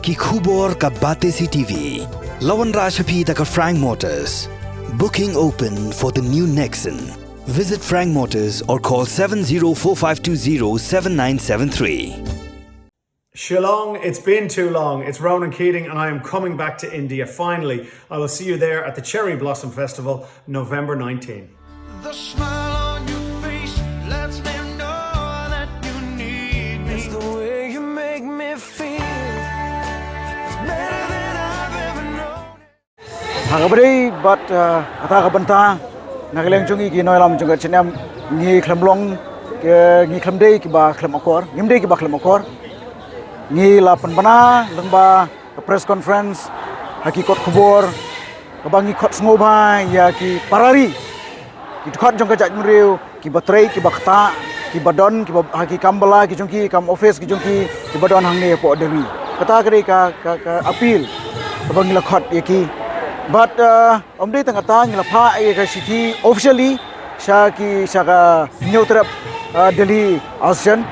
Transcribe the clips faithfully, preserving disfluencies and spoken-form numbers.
Ki khubor ka Batesi T V. La wanrah sha phi da ka Frank Motors. Booking open for the new Nexon. Visit Frank Motors or call seven zero four five two zero seven nine seven three. Shillong, it's been too long. It's Ronan Keating, and I am coming back to India finally. I will see you there at the Cherry Blossom Festival, November nineteen. The smile on your face lets me know that you need me. It's the way you make me feel. It's better than I've ever known. Ha kaba dei bad, uh, kata ka bynta na ka liang jong ngi ki nongïalam jong ka H and M, ngi khlem long, ki, ngi khlem dei kiba khlem akor, ngim dei kiba khlem akor. Ngi la pynbna lyngba ka press conference ha ki kot khubor kaba ngi khot sngewbha ïa ki para ri, ki dkhot jong ka jaitbynriew, kiba trei, kiba ktah, kiba don, kiba ha ki kam bylla ki jong ki, kam office ki jong ki, kiba don hangne hapoh Delhi. Kata ka dei ka, ka, ka appeal kaba ngi la khot ïa ki. Bad, uh, ym dei tang kata, ngi la phah ïa ka shithi officially sha ki, sha ka Hynñiewtrep, uh, Delhi Association.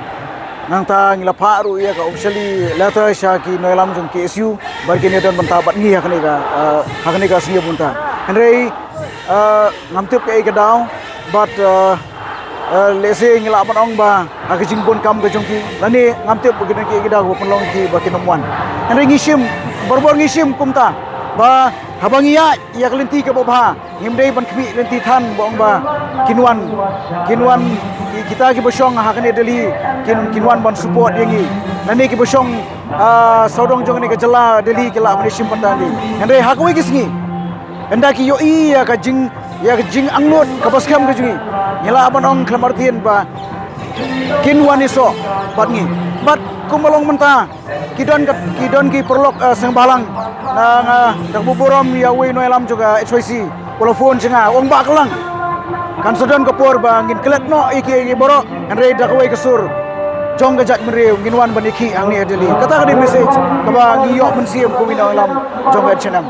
Nangta ngi la phah ruh ïa ka officially letter sha ki nongïalam jong K S U, bad kin ïadon bynta bad ngi ha kane ka, uh, ha kane ka sngi bynta. Hynrei, uh, ngam tip kaei ka daw, bad, uh, uh, lehse ngi lah ban ong ba ha ka jingbun kam ka jong ki, lane ngam tip ba ki don kaei ka daw kaba pynlong ki ba kin ym wan. Hynrei ngi shim, barabor ngi shim kumta ba haba ngi ïaid ïa ka lynti kaba bha, ngim dei ban khmih lynti than ba ong ba kin wan, kin wan, ki, kita kiba shong ha kane Delhi, kin, kin wan ban support ïa ngi. Lane kiba shong, ah, sawdong jong kane ka jylla Delhi ki lah ban ïashim bynta ïa ngi. Hynrei ha kawei ka sngi, ynda ki ïohi ïa ka jing, ïa ka jingangnud kaba skhem ka jong ngi, ngi lah ban ong khlem artien ba kin wan ïasoh bad ngi. Bad kumba long mynta, ki don ka, ki don ki paralok, eh, seng bhalang. Na nga da kaba burom ïa uwei u nongïalam jong ka H Y C, u la phone sha nga, u ong ba ka lang, kan sa don ka por ba ngin klet noh ïa ki, ïa ki baroh. Hynrei da kawei ka sur jong ka jaitbynriew ngin wan ban ïakhih hangne ha Delhi. Kata ka dei message kaba ngi ïoh mynsiem kum u nongïalam jong ka H and M.